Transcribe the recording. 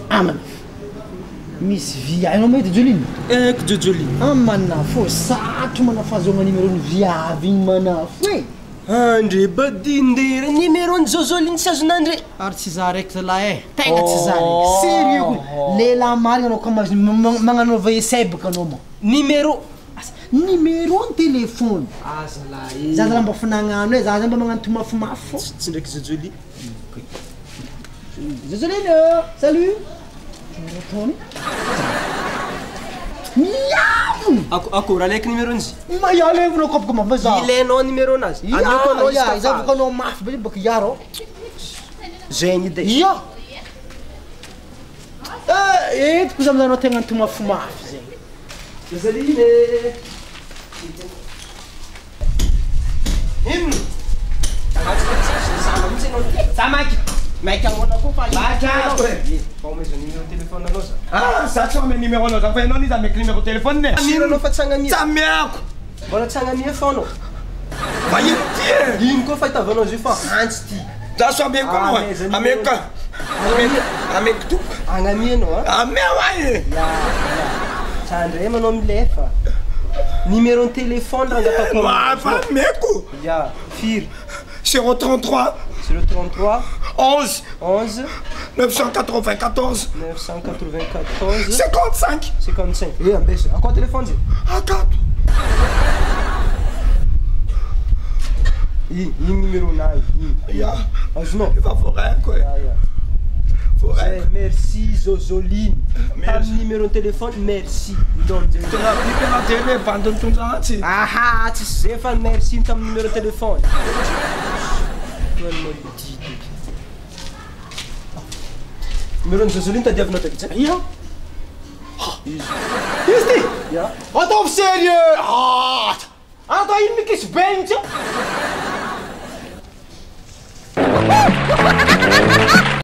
Amana misy viavy anao mahita Joline? Haiko Jojoline. Amana fô sarotro mana fahazoagna numéro-n'ny viavy igny manafo e. Andre Badindera numéro-n'i Jojoline tsy azon'Andre. Ary tsy za raiky zalahy e, tegna tsy za raiky, sérieux koa, lehilahy marigny anao ka mahazo magnanaova essai bôka anao ma. Numéro. Asa numéro ny téléphone. Ah zalahy e. Za zalahy mba fa nagnano e, za zany mba magnano tomafimafy fô. Tsy ndraiky Jojoline. Jojoline ô, salut. Ataony. Miavona. Ako akory alaiko numéro-n'izy. Ma ya alevina koa bôka mba za. Ilainao numéro-nazy. Ya, Aleoko anao izy ya, ka za fa bôka anao mafy be bôka ya rô. Zegny edy e. Ya. Eh, entiko za aminao tegna tomafimafy zegny. Jojoline e. Inona? Za maika. Maika ahoana koa fa Maika ako e. Mba omeza numéro téléphone anao za. Ah, za tsy manome numéro anao za fa ianao n'iza ameko numéro téléphone e. Mino anao fa tsy agnamia. Tsy ameako. Mbola tsy agnamia fô anao. Fa ino ty e? Ino koa fahitavanao izy io fa antsy ty. Za tsy ameko anao e. Ameza numéro. Ameko ka. Ameko, ameko tompoko. Agnamia anao a. Ameo ahy e. Ya, ya. Tandremo anao milefa. Numéro téléphone raha angatako aminao. Fa ameko. Ya, firy? 033 033 11 11 994 994 55 55. Eh, ambesa. Akao téléphone zay? Akato. Igny, igny numéro-nahy, igny. Ya. Azonao? Efa voaraiko e. Ya, ya. Voaraiko. Zay, merci Zozoline. Merci. Tamin'ny numéro téléphone, merci. Indao aminjay. Tena biby anao de hoe bandiny tonja antsy. Aha, tsisy zay fa merci tamin'ny numéro téléphone. Toany manodidy. Numéro-n'i Zozoline tadiavinao tagitsy. Ya. Izy. Izy ty? Ya. Ataovy sérieux. Ah! Atao ino mikisy be mihitsy io?